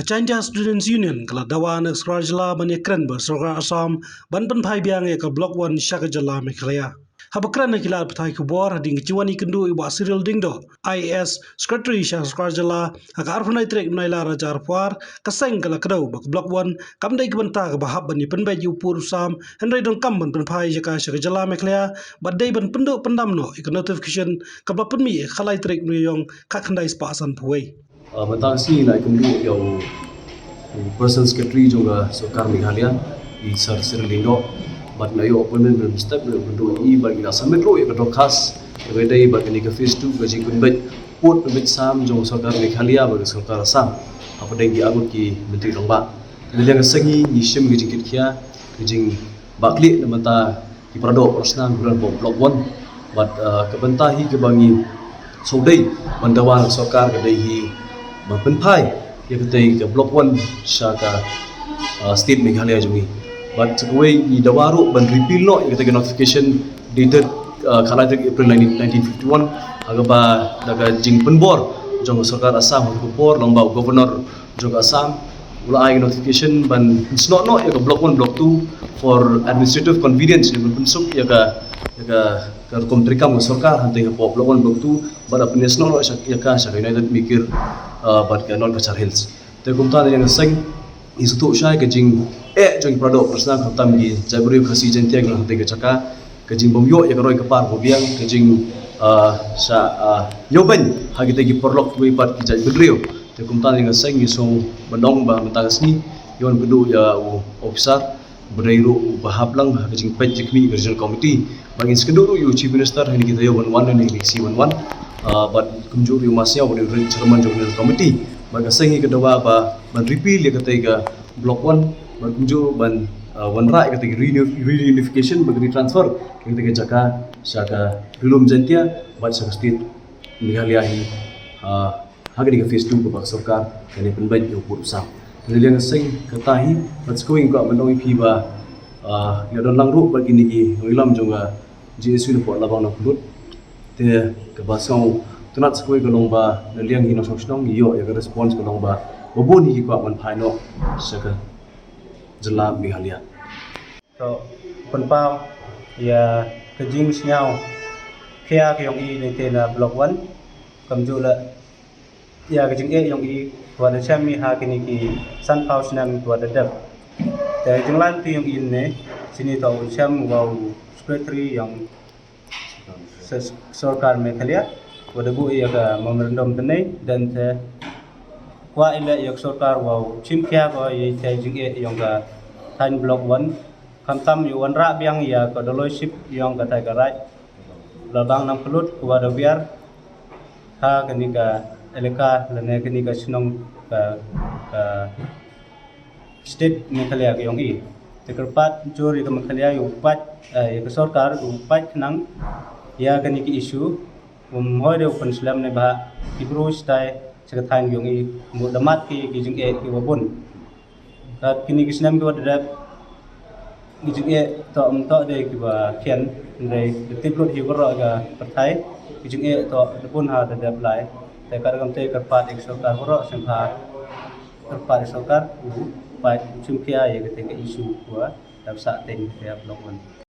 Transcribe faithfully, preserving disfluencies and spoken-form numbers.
Ka Jaintia Students Union ka la dawa na ka sorkar jylla ban ïakren bad sorkar Assam ban pynphai biang ïa ka Block One sha ka jylla Meghalaya. Haba kren ha ki lad pathai khubor hadien ka jingwan ïakynduh ïa u Bah Cyril Lyngdoh, I A S Secretary sha ka sorkar jylla, ha ka arphew lai tarik u Nailar ar hajar arphew ar, ka seng ka la kdew ba ka Block One kam dei ka bynta kaba hap ban ïa pynbeit ïa u pud u sam, hynrei donkam ban pynphai ïa ka sha ka jylla Meghalaya, bad dei ban pynduh pyndam noh ïa ka notification kaba la pynmih ha ka lai tarik u Naiïong khatkhyndai spah sanphew wei. Ah, mynta ka sngi ngi la ïakynduh ïa u, u Personal Secretary jong ka sorkar Meghalaya, i Sir Cyril Lyngdoh, bad ngi la ïoh appointment mynstep, ngi la ïakynduh ïa i bad ngi la submit ruh ïa ka dorkhas, ïa kaba dei bad kane ka phase two ka jingpynbeit pud pynbeit sam jong ka sorkar Meghalaya bad ka sorkar Assam hapdeng ki arngut ki myntri rangbah. Na liang ka seng ngi, ngi shim ka jingkitkhia, ka jingbakla na bynta ki para doh para snam kiba don hapoh Block One. Bad, ah, ka bynta hi kaba ngi sngewdei ban dawa na ka sorkar ka dei hi ban pynphai ïa katei ka Block One sha ka, ah, State Meghalaya jong ngi. Bad sa kawei ngi dawa ruh ban repeal noh ïa katei ka notification dated, ah, khatlai tarik April nineteen, nineteen fifty-one, ha kaba da ka jingpynbor jong ka sorkar Assam ha ka por lyngba u Governor jong ka Assam u la ai notification ban pynsnoh noh ïa ka Block One, Block Two for administrative convenience, ïa ban pynsuk ïa ka, ïa ka, ka rukom treikam ka sorkar hangtei hapoh Block One, Block Two, bad ban pynsnoh noh ïa ka sha ka United Mikir, ah, bad ka North Cachar Hills. Te kumta na liang ka seng ngi sngewthuh shai ka jingeh jong ki para doh para snam khamtam ki jaitbynriew Khasi Jaiñtia kiba don hangtei ka jaka, ka jingbym ïoh ïa ka roi ka par kaba biang, ka jing, ah, sha, ah, ïoh beiñ ha kitei ki paralok kiwei pat ki jaitbynriew. Te kumta na liang ka seng ngi sngew ban ong ba mynta ka sngi ngi wan kynduh ïa u officer ba dei ruh uba hap lang ha ka jingpeit jingkhmih ka Regional Committee. Bad ngin sa kynduh ruh ïa u Chief Minister ha kine ki taïew ban wan, ha kine ki sngi ban wan. Ah, bad kumjuh ruh ïa u Mass Sniawbhalang ba dei ruh Chairman jong ka Regional Committee. Bad ka seng ngi ka dawa ba ban repeal ïa katei ka Block One, bad kumjuh ban, ah, wanrah ïa katei ka reuni-, reunification bad retransfer ïa katei ka jaka sha ka Ri-lum Jaiñtia bad sha ka State Meghalaya hi, ah, ha kane ka phase two kaba ka sorkar kan ïa pynbeit ïa u pud u sam. Te na liang ka seng kata hi, bad sa kawei ngi kwah ban ong ïa phi ba, ah, ngi la don lang ruh bad kine ki nongïalam jong ka J S U napoh Labang Nangphyllut. Te kaba sngewtynnat sa kawei ka long ba na liang ki nongshong shnong ngi ïoh ïa ka response ka long ba, ba bun hi ki kwah ban phai noh sha ka jylla Meghalaya. To pynpaw ïa ka jingsngew khia ka jong i lynti na Block One, kumjuh la ïa ka jingeh jong i kaba da shem i ha kine ki sanphew snem kaba da dep. Te jinglan ti jong i ne, sini to u shem wa u secretary jong s-, sorkar Meghalaya, wa da buh ïa ka memorandum tynne, dan te kwah i leh ïa ka sorkar wa u chim khia ko ïa ka jingeh jong ka thaiñ Block One, khamtam ïa wanrah biang ïa ka doloi ship jong ka Tiger Raid Labang Nangphyllut kaba da wiar ha kane ka elaka lane kane ka shnong ka, ka state Meghalaya ka jong i. Te kyrpad jur ïa ka Meghalaya ïa u pait, eh, ïa ka sorkar u pait khnang ïa kane ka issue. Um hoi de u pynslem ne ba ki bru stai sha ka thaiñ ka jong i, mut da mat ki, ki jingeh kiba bun. Kat kine ki snem kiba da dep, ki jingeh to um to de kiba khian, hynrei da tip lut hi baroh ka pyrthai, ki jingeh to da bun ha da dep lai. Te kat kam te kyrpad ïa ka sorkar baroh sngewbha kyrpad ïa ka sorkar u pait u chim khia ïa kata ka issue kaba dap sah teng te ha Block One.